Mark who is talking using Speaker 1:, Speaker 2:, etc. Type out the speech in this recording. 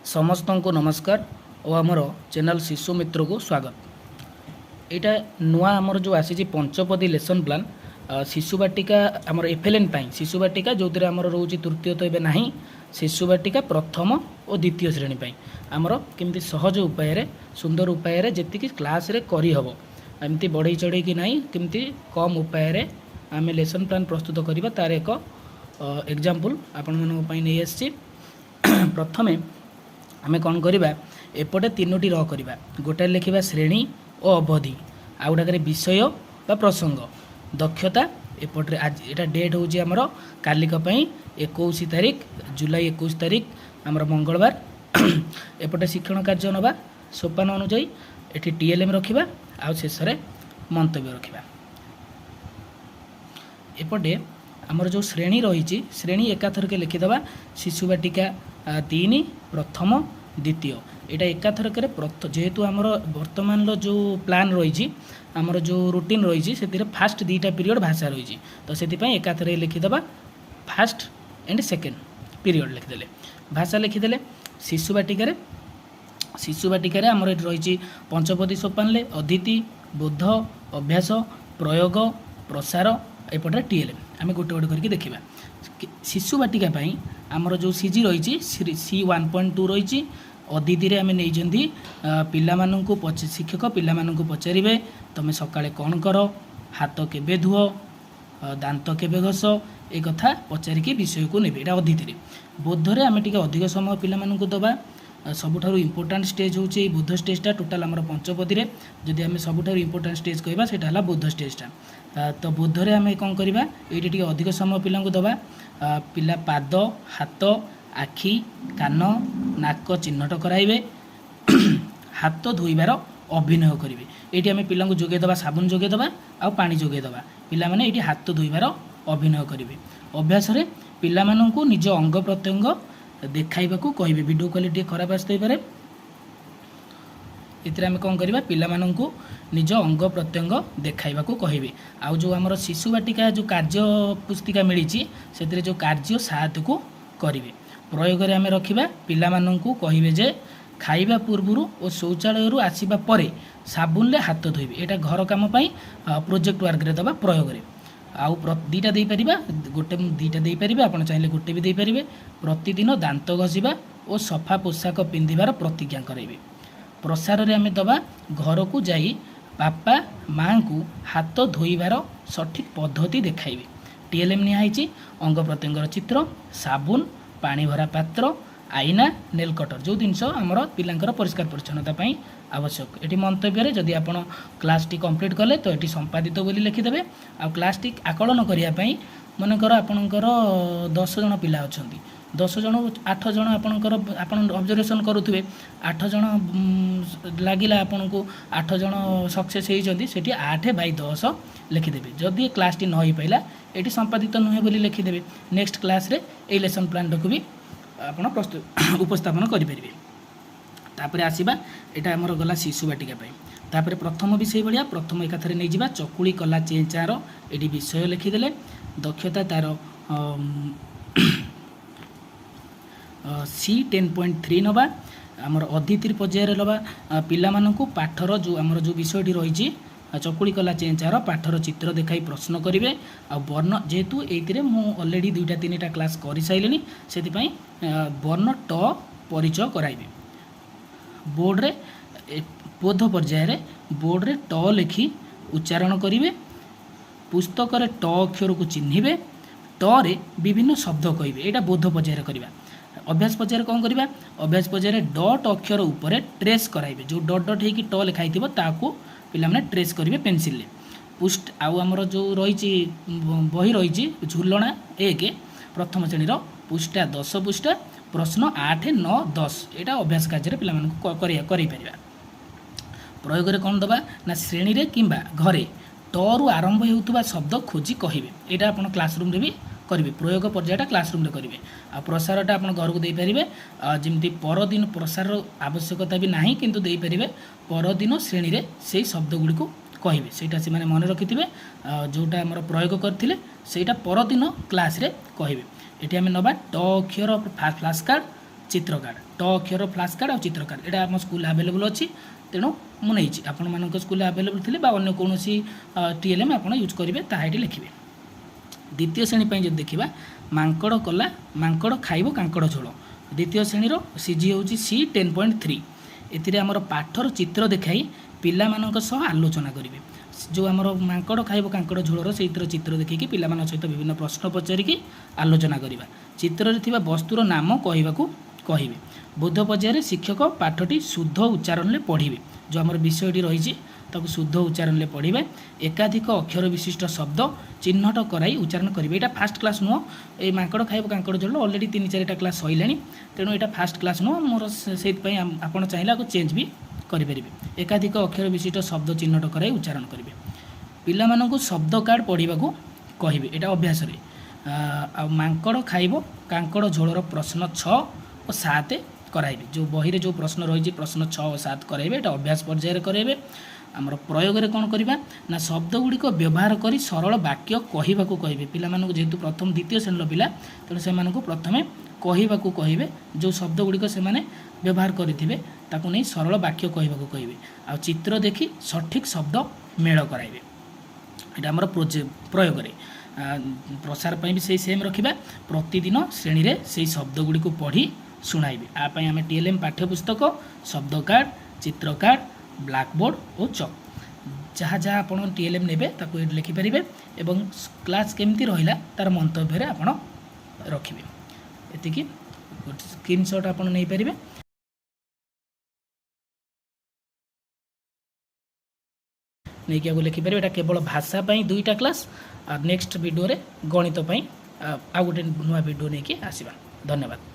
Speaker 1: ସମସ୍ତଙ୍କୁ ନମସ୍କାର ଓ ଆମର ଚ୍ୟାନେଲ୍ ଶିଶୁ ମିତ୍ରକୁ ସ୍ୱାଗତ। ଏଇଟା ନୂଆ ଆମର ଯେଉଁ ଆସିଛି ପଞ୍ଚପଦୀ ଲେସନ୍ ପ୍ଲାନ୍, ଶିଶୁ ବାଟିକା, ଆମର ଏଫ୍ଏଲ୍ଏନ୍ ପାଇଁ ଶିଶୁ ବାଟିକା, ଯେଉଁଥିରେ ଆମର ରହୁଛି ତୃତୀୟ ତ ଏବେ ନାହିଁ, ଶିଶୁ ବାଟିକା ପ୍ରଥମ ଓ ଦ୍ୱିତୀୟ ଶ୍ରେଣୀ ପାଇଁ ଆମର କେମିତି ସହଜ ଉପାୟରେ, ସୁନ୍ଦର ଉପାୟରେ, ଯେତିକି କ୍ଲାସ୍ରେ କରିହେବ, ଏମିତି ବଢ଼େଇ ଚଢ଼େଇକି ନାହିଁ, କେମିତି କମ୍ ଉପାୟରେ ଆମେ ଲେସନ୍ ପ୍ଲାନ୍ ପ୍ରସ୍ତୁତ କରିବା, ତା'ର ଏକ ଏକ୍ଜାମ୍ପଲ୍ ଆପଣମାନଙ୍କ ପାଇଁ ନେଇ ଆସିଛି। ପ୍ରଥମେ ଆମେ କ'ଣ କରିବା? ଏପଟେ ତିନୋଟି ର କରିବା। ଗୋଟାଏ ଲେଖିବା ଶ୍ରେଣୀ ଓ ଅବଧି, ଆଉ ଗୋଟାକରେ ବିଷୟ ବା ପ୍ରସଙ୍ଗ, ଦକ୍ଷତା। ଏପଟରେ ଆଜି ଏଇଟା ଡେଟ୍ ହେଉଛି ଆମର କାଲିକ ପାଇଁ 21 ତାରିଖ, ଜୁଲାଇ 21 ତାରିଖ, ଆମର ମଙ୍ଗଳବାର। ଏପଟେ ଶିକ୍ଷଣ କାର୍ଯ୍ୟ ନେବା ସୋପାନ ଅନୁଯାୟୀ, ଏଠି ଟିଏଲ୍ଏମ୍ ରଖିବା ଆଉ ଶେଷରେ ମନ୍ତବ୍ୟ ରଖିବା। ଏପଟେ ଆମର ଯେଉଁ ଶ୍ରେଣୀ ରହିଛି, ଶ୍ରେଣୀ ଏକାଥରକେ ଲେଖିଦେବା ଶିଶୁ ବାଟିକା 3, ପ୍ରଥମ, ଦ୍ୱିତୀୟ। ଏଇଟା ଏକାଥରକରେ ଯେହେତୁ ଆମର ବର୍ତ୍ତମାନର ଯେଉଁ ପ୍ଲାନ୍ ରହିଛି, ଆମର ଯେଉଁ ରୁଟିନ୍ ରହିଛି, ସେଥିରେ ଫାଷ୍ଟ ଦୁଇଟା ପିରିୟଡ଼ ଭାଷା ରହିଛି, ତ ସେଥିପାଇଁ ଏକାଥରେ ଲେଖିଦେବା ଫାଷ୍ଟ ଆଣ୍ଡ ସେକେଣ୍ଡ ପିରିୟଡ଼ ଲେଖିଦେଲେ, ଭାଷା ଲେଖିଦେଲେ। ଶିଶୁ ବାଟିକାରେ ଆମର ଏଠି ରହିଛି ପଞ୍ଚପଦୀ ସୋପାନରେ ଅଦିତି, ବୋଧ, ଅଭ୍ୟାସ, ପ୍ରୟୋଗ, ପ୍ରସାର, ଏପଟେ ଟିଏଲ୍ଏମ୍। ଆମେ ଗୋଟେ ଗୋଟେ କରିକି ଦେଖିବା। ଶିଶୁ ବାଟିକା ପାଇଁ ଆମର ଯେଉଁ ସିଜି ରହିଛି, ସି 1.2 ରହିଛି। ଅଦିତିରେ ଆମେ ନେଇଛନ୍ତି ପିଲାମାନଙ୍କୁ, ଶିକ୍ଷକ ପିଲାମାନଙ୍କୁ ପଚାରିବେ, ତୁମେ ସକାଳେ କ'ଣ କର, ହାତ କେବେ ଧୁଅ, ଦାନ୍ତ କେବେ ଘଷ, ଏ କଥା ପଚାରିକି ବିଷୟକୁ ନେବେ। ଏଇଟା ଅଦିତିରେ। ବୋଧରେ ଆମେ ଟିକେ ଅଧିକ ସମୟ ପିଲାମାନଙ୍କୁ ଦେବା। ସବୁଠାରୁ ଇମ୍ପୋର୍ଟାଣ୍ଟ ଷ୍ଟେଜ୍ ହେଉଛି ଏଇ ବୋଧ ଷ୍ଟେଜ୍ଟା। ଟୋଟାଲ୍ ଆମର ପଞ୍ଚପଦୀରେ ଯଦି ଆମେ ସବୁଠାରୁ ଇମ୍ପୋର୍ଟାଣ୍ଟ ଷ୍ଟେଜ୍ କହିବା, ସେଇଟା ହେଲା ବୋଧ ଷ୍ଟେଜ୍ଟା। ତ ବୋଧରେ ଆମେ କ'ଣ କରିବା? ଏଇଠି ଟିକେ ଅଧିକ ସମୟ ପିଲାଙ୍କୁ ଦେବା। ପିଲା ପାଦ, ହାତ, ଆଖି, କାନ, ନାକ ଚିହ୍ନଟ କରାଇବେ, ହାତ ଧୋଇବାର ଅଭିନୟ କରିବେ। ଏଇଠି ଆମେ ପିଲାଙ୍କୁ ଯୋଗାଇ ଦେବା, ସାବୁନ ଯୋଗାଇ ଦେବା ଆଉ ପାଣି ଯୋଗାଇ ଦେବା। ପିଲାମାନେ ଏଇଠି ହାତ ଧୋଇବାର ଅଭିନୟ କରିବେ। ଅଭ୍ୟାସରେ ପିଲାମାନଙ୍କୁ ନିଜ ଅଙ୍ଗ ପ୍ରତ୍ୟଙ୍ଗ ଦେଖାଇବାକୁ କହିବେ। ଭିଡ଼ିଓ କ୍ୱାଲିଟି ଟିକେ ଖରାପ ଆସିଥାଇପାରେ। ଏଥିରେ ଆମେ କ'ଣ କରିବା? ପିଲାମାନଙ୍କୁ ନିଜ ଅଙ୍ଗ ପ୍ରତ୍ୟଙ୍ଗ ଦେଖାଇବାକୁ କହିବେ। ଆଉ ଯେଉଁ ଆମର ଶିଶୁ ବାଟିକା ଯେଉଁ କାର୍ଯ୍ୟ ପୁସ୍ତିକା ମିଳିଛି, ସେଥିରେ ଯେଉଁ କାର୍ଯ୍ୟ 7କୁ କରିବେ। ପ୍ରୟୋଗରେ ଆମେ ରଖିବା, ପିଲାମାନଙ୍କୁ କହିବେ ଯେ ଖାଇବା ପୂର୍ବରୁ ଓ ଶୌଚାଳୟରୁ ଆସିବା ପରେ ସାବୁନରେ ହାତ ଧୋଇବେ। ଏଇଟା ଘର କାମ ପାଇଁ ପ୍ରୋଜେକ୍ଟ ୱାର୍କରେ ଦେବା ପ୍ରୟୋଗରେ। ଆଉ ଦୁଇଟା ଦେଇପାରିବା, ଗୋଟେ ଦୁଇଟା ଦେଇପାରିବେ, ଆପଣ ଚାହିଁଲେ ଗୋଟେ ବି ଦେଇପାରିବେ। ପ୍ରତିଦିନ ଦାନ୍ତ ଘଷିବା ଓ ସଫା ପୋଷାକ ପିନ୍ଧିବାର ପ୍ରତିଜ୍ଞା କରାଇବେ। ପ୍ରସାରରେ ଆମେ ଦେବା, ଘରକୁ ଯାଇ ବାପା ମାଆଙ୍କୁ ହାତ ଧୋଇବାର ସଠିକ୍ ପଦ୍ଧତି ଦେଖାଇବେ। ଟିଏଲ୍ଏମ୍ ନିଆହେଇଛି ଅଙ୍ଗ ପ୍ରତ୍ୟଙ୍ଗର ଚିତ୍ର, ସାବୁନ, ପାଣି ଭରା ପାତ୍ର, ଆଇନା, ନେଲ୍ କଟର, ଯେଉଁ ଜିନିଷ ଆମର ପିଲାଙ୍କର ପରିଷ୍କାର ପରିଚ୍ଛନ୍ନତା ପାଇଁ ଆବଶ୍ୟକ। ଏଠି ମନ୍ତବ୍ୟରେ ଯଦି ଆପଣ କ୍ଲାସ୍ଟି କମ୍ପ୍ଲିଟ୍ କଲେ, ତ ଏଠି ସମ୍ପାଦିତ ବୋଲି ଲେଖିଦେବେ। ଆଉ କ୍ଲାସ୍ଟି ଆକଳନ କରିବା ପାଇଁ, ମନେକର ଆପଣଙ୍କର 10 ଜଣ ପିଲା ଅଛନ୍ତି, 10 ଜଣ, ଆଠ ଜଣ ଆପଣଙ୍କର, ଆପଣ ଅବଜର୍ଭେସନ୍ କରୁଥିବେ, ଆଠ ଜଣ ଲାଗିଲା ଆପଣଙ୍କୁ ଆଠ ଜଣ ସକ୍ସେସ୍ ହେଇଛନ୍ତି, ସେଠି 8/10 ଲେଖିଦେବେ। ଯଦି ଏ କ୍ଲାସ୍ଟି ନ ହେଇପାରିଲା, ଏଠି ସମ୍ପାଦିତ ନୁହେଁ ବୋଲି ଲେଖିଦେବେ। ନେକ୍ସଟ କ୍ଲାସ୍ରେ ଏଇ ଲେସନ୍ ପ୍ଲାନ୍ଟାକୁ ବି ଆପଣ ପ୍ରସ୍ତୁତ ଉପସ୍ଥାପନ କରିପାରିବେ। ତାପରେ ଆସିବା, ଏଇଟା ଆମର ଗଲା ଶିଶୁ ବାଟିକା ପାଇଁ। ତାପରେ ପ୍ରଥମ ବି ସେଇଭଳିଆ, ପ୍ରଥମ ଏକାଥରେ ନେଇଯିବା। ଚକୁଳି କଲା ଚେଁ ଚାଁର, ଏଠି ବିଷୟ ଲେଖିଦେଲେ। ଦକ୍ଷତା ତାର ସି 10.3 ନେବା। ଆମର ଅଦିତିର ପର୍ଯ୍ୟାୟରେ ନେବା, ପିଲାମାନଙ୍କୁ ପାଠର ଯେଉଁ ଆମର ଯେଉଁ ବିଷୟଟି ରହିଛି, ଚକୁଳି କଲା ଚେଁ ଚାଁର, ପାଠର ଚିତ୍ର ଦେଖାଇ ପ୍ରଶ୍ନ କରିବେ। ଆଉ ବର୍ଣ୍ଣ, ଯେହେତୁ ଏଇଥିରେ ମୁଁ ଅଲରେଡ଼ି ଦୁଇଟା ତିନିଟା କ୍ଲାସ୍ କରିସାରିଲିଣି, ସେଥିପାଇଁ ବର୍ଣ୍ଣ ଟ ପରିଚୟ କରାଇବେ। ବୋର୍ଡ଼ରେ, ବୋଧ ପର୍ଯ୍ୟାୟରେ ବୋର୍ଡ଼ରେ ଟ ଲେଖି ଉଚ୍ଚାରଣ କରିବେ, ପୁସ୍ତକରେ ଟ ଅକ୍ଷରକୁ ଚିହ୍ନିବେ, ଟରେ ବିଭିନ୍ନ ଶବ୍ଦ କହିବେ। ଏଇଟା ବୋଧ ପର୍ଯ୍ୟାୟରେ କରିବା। ଅଭ୍ୟାସ ପର୍ଯ୍ୟାୟରେ କ'ଣ କରିବା? ଅଭ୍ୟାସ ପର୍ଯ୍ୟାୟରେ ଡଟ୍ ଅକ୍ଷର ଉପରେ ଟ୍ରେସ୍ କରାଇବେ। ଯେଉଁ ଡଟ୍ ଡଟ୍ ହେଇକି ଟ ଲେଖା ହେଇଥିବ, ତାକୁ ପିଲାମାନେ ଟ୍ରେସ୍ କରିବେ ପେନସିଲରେ। ପୁଷ୍ଟ ଆଉ ଆମର ଯେଉଁ ରହିଛି ବହି ରହିଛି ଝୁଲଣା 1, ପ୍ରଥମ ଶ୍ରେଣୀର ପୃଷ୍ଠା 10 ପୃଷ୍ଠା, ପ୍ରଶ୍ନ 8, 9, 10। ଏଇଟା ଅଭ୍ୟାସ କାର୍ଯ୍ୟରେ ପିଲାମାନଙ୍କୁ କରାଇ ପାରିବା। ପ୍ରୟୋଗରେ କ'ଣ ଦେବା ନା ଶ୍ରେଣୀରେ କିମ୍ବା ଘରେ ଟରୁ ଆରମ୍ଭ ହେଉଥିବା ଶବ୍ଦ ଖୋଜି କହିବେ। ଏଇଟା ଆପଣ କ୍ଲାସରୁମ୍ରେ ବି କରିବେ। ପ୍ରୟୋଗ ପର୍ଯ୍ୟାୟଟା କ୍ଲାସରୁମ୍ରେ କରିବେ ଆଉ ପ୍ରସାରଟା ଆପଣ ଘରକୁ ଦେଇପାରିବେ। ଆଉ ଯେମିତି ପରଦିନ, ପ୍ରସାରର ଆବଶ୍ୟକତା ବି ନାହିଁ କିନ୍ତୁ ଦେଇପାରିବେ, ପରଦିନ ଶ୍ରେଣୀରେ ସେଇ ଶବ୍ଦ ଗୁଡ଼ିକୁ କହିବେ। ସେଇଟା ସେମାନେ ମନେ ରଖିଥିବେ, ଆଉ ଯେଉଁଟା ଆମର ପ୍ରୟୋଗ କରିଥିଲେ, ସେଇଟା ପରଦିନ କ୍ଲାସ୍ରେ କହିବେ। ଏଠି ଆମେ ନେବା ଟ ଅକ୍ଷର ଫ୍ଲାସ୍ କାର୍ଡ଼, ଚିତ୍ର କାର୍ଡ଼, ଟ ଅକ୍ଷର ଫ୍ଲାସ୍ କାର୍ଡ଼ ଆଉ ଚିତ୍ର କାର୍ଡ଼। ଏଇଟା ଆମ ସ୍କୁଲରେ ଆଭେଲେବୁଲ୍ ଅଛି, ତେଣୁ ମୁଁ ନେଇଛି। ଆପଣମାନଙ୍କ ସ୍କୁଲରେ ଆଭେଲେବୁଲ୍ ଥିଲେ ବା ଅନ୍ୟ କୌଣସି ଟିଏଲ୍ଏମ୍ ଆପଣ ୟୁଜ୍ କରିବେ, ତାହା ଏଠି ଲେଖିବେ। ଦ୍ୱିତୀୟ ଶ୍ରେଣୀ ପାଇଁ ଯଦି ଦେଖିବା, ମାଙ୍କଡ଼ କଲା ମାଙ୍କଡ଼ ଖାଇବ କାଙ୍କଡ଼ ଝୋଳ। ଦ୍ୱିତୀୟ ଶ୍ରେଣୀର ସିଜି ହେଉଛି C10.3। ଏଥିରେ ଆମର ପାଠର ଚିତ୍ର ଦେଖାଇ ପିଲାମାନଙ୍କ ସହ ଆଲୋଚନା କରିବେ। ଯେଉଁ ଆମର ମାଙ୍କଡ଼ ଖାଇବ କାଙ୍କଡ଼ ଝୋଳର ସେଇଥିର ଚିତ୍ର ଦେଖିକି ପିଲାମାନଙ୍କ ସହିତ ବିଭିନ୍ନ ପ୍ରଶ୍ନ ପଚାରିକି ଆଲୋଚନା କରିବା। ଚିତ୍ରରେ ଥିବା ବସ୍ତୁର ନାମ କହିବାକୁ କହିବେ। ବୋଧ ପର୍ଯ୍ୟାୟରେ ଶିକ୍ଷକ ପାଠଟି ଶୁଦ୍ଧ ଉଚ୍ଚାରଣରେ ପଢ଼ିବେ। ଯେଉଁ ଆମର ବିଷୟଟି ରହିଛି, ତାକୁ ଶୁଦ୍ଧ ଉଚ୍ଚାରଣରେ ପଢ଼ିବେ। ଏକାଧିକ ଅକ୍ଷର ବିଶିଷ୍ଟ ଶବ୍ଦ ଚିହ୍ନଟ କରାଇ ଉଚ୍ଚାରଣ କରିବେ। ଏଇଟା ଫାଷ୍ଟ କ୍ଲାସ୍ ନୁହଁ। ଏଇ ମାଙ୍କଡ଼ ଖାଇବ କାଙ୍କଡ଼ ଝୋଳ ଅଲରେଡ଼ି ତିନି ଚାରିଟା କ୍ଲାସ୍ ସରିଲାଣି, ତେଣୁ ଏଇଟା ଫାଷ୍ଟ କ୍ଲାସ୍ ନୁହଁ ମୋର। ସେଇଥିପାଇଁ ଆପଣ ଚାହିଁଲେ ଆକୁ ଚେଞ୍ଜ ବି କରିପାରିବେ। ଏକାଧିକ ଅକ୍ଷର ବିଶିଷ୍ଟ ଶବ୍ଦ ଚିହ୍ନଟ କରାଇ ଉଚ୍ଚାରଣ କରିବେ। ପିଲାମାନଙ୍କୁ ଶବ୍ଦ କାର୍ଡ଼ ପଢ଼ିବାକୁ କହିବେ। ଏଇଟା ଅଭ୍ୟାସରେ। ଆଉ ମାଙ୍କଡ଼ ଖାଇବ କାଙ୍କଡ଼ ଝୋଳର ପ୍ରଶ୍ନ 6 ଓ 7 କରାଇବେ। ଯେଉଁ ବହିରେ ଯେଉଁ ପ୍ରଶ୍ନ ରହିଛି, ପ୍ରଶ୍ନ 6 ଓ 7 କରାଇବେ। ଏଇଟା ଅଭ୍ୟାସ ପର୍ଯ୍ୟାୟରେ କରାଇବେ। ଆମର ପ୍ରୟୋଗରେ କ'ଣ କରିବା ନା, ଶବ୍ଦ ଗୁଡ଼ିକ ବ୍ୟବହାର କରି ସରଳ ବାକ୍ୟ କହିବାକୁ କହିବେ ପିଲାମାନଙ୍କୁ। ଯେହେତୁ ପ୍ରଥମ ଦ୍ୱିତୀୟ ଶ୍ରେଣୀର ପିଲା, ତେଣୁ ସେମାନଙ୍କୁ ପ୍ରଥମେ କହିବାକୁ କହିବେ। ଯେଉଁ ଶବ୍ଦ ଗୁଡ଼ିକ ସେମାନେ ବ୍ୟବହାର କରିଥିବେ, ତାକୁ ନେଇ ସରଳ ବାକ୍ୟ କହିବାକୁ କହିବେ। ଆଉ ଚିତ୍ର ଦେଖି ସଠିକ୍ ଶବ୍ଦ ମେଳ କରାଇବେ। ଏଇଟା ଆମର ପ୍ରୟୋଗରେ। ପ୍ରସାର ପାଇଁ ବି ସେଇ ସେମ୍ ରଖିବା। ପ୍ରତିଦିନ ଶ୍ରେଣୀରେ ସେଇ ଶବ୍ଦ ଗୁଡ଼ିକୁ ପଢ଼ି ଶୁଣାଇବେ। ଆ ପାଇଁ ଆମେ ଟିଏଲ୍ଏମ୍ ପାଠ୍ୟପୁସ୍ତକ, ଶବ୍ଦ କାର୍ଡ଼, ଚିତ୍ର କାର୍ଡ଼, ବ୍ଲାକବୋର୍ଡ଼ ଓ ଚକ୍, ଯାହା ଯାହା ଆପଣ ଟିଏଲ୍ଏମ୍ ନେବେ, ତାକୁ ଏଇଠି ଲେଖିପାରିବେ ଏବଂ କ୍ଲାସ୍ କେମିତି ରହିଲା, ତା'ର ମନ୍ତବ୍ୟରେ ଆପଣ ରଖିବେ। ଏତିକି। ଗୋଟେ ସ୍କ୍ରିନସଟ୍ ଆପଣ ନେଇପାରିବେ, ନେଇକି ଆକୁ ଲେଖିପାରିବେ। ଏଇଟା କେବଳ ଭାଷା ପାଇଁ ଦୁଇଟା କ୍ଲାସ୍। ଆଉ ନେକ୍ସଟ ଭିଡ଼ିଓରେ ଗଣିତ ପାଇଁ ଆଉ ଗୋଟେ ନୂଆ ଭିଡ଼ିଓ ନେଇକି ଆସିବା। ଧନ୍ୟବାଦ।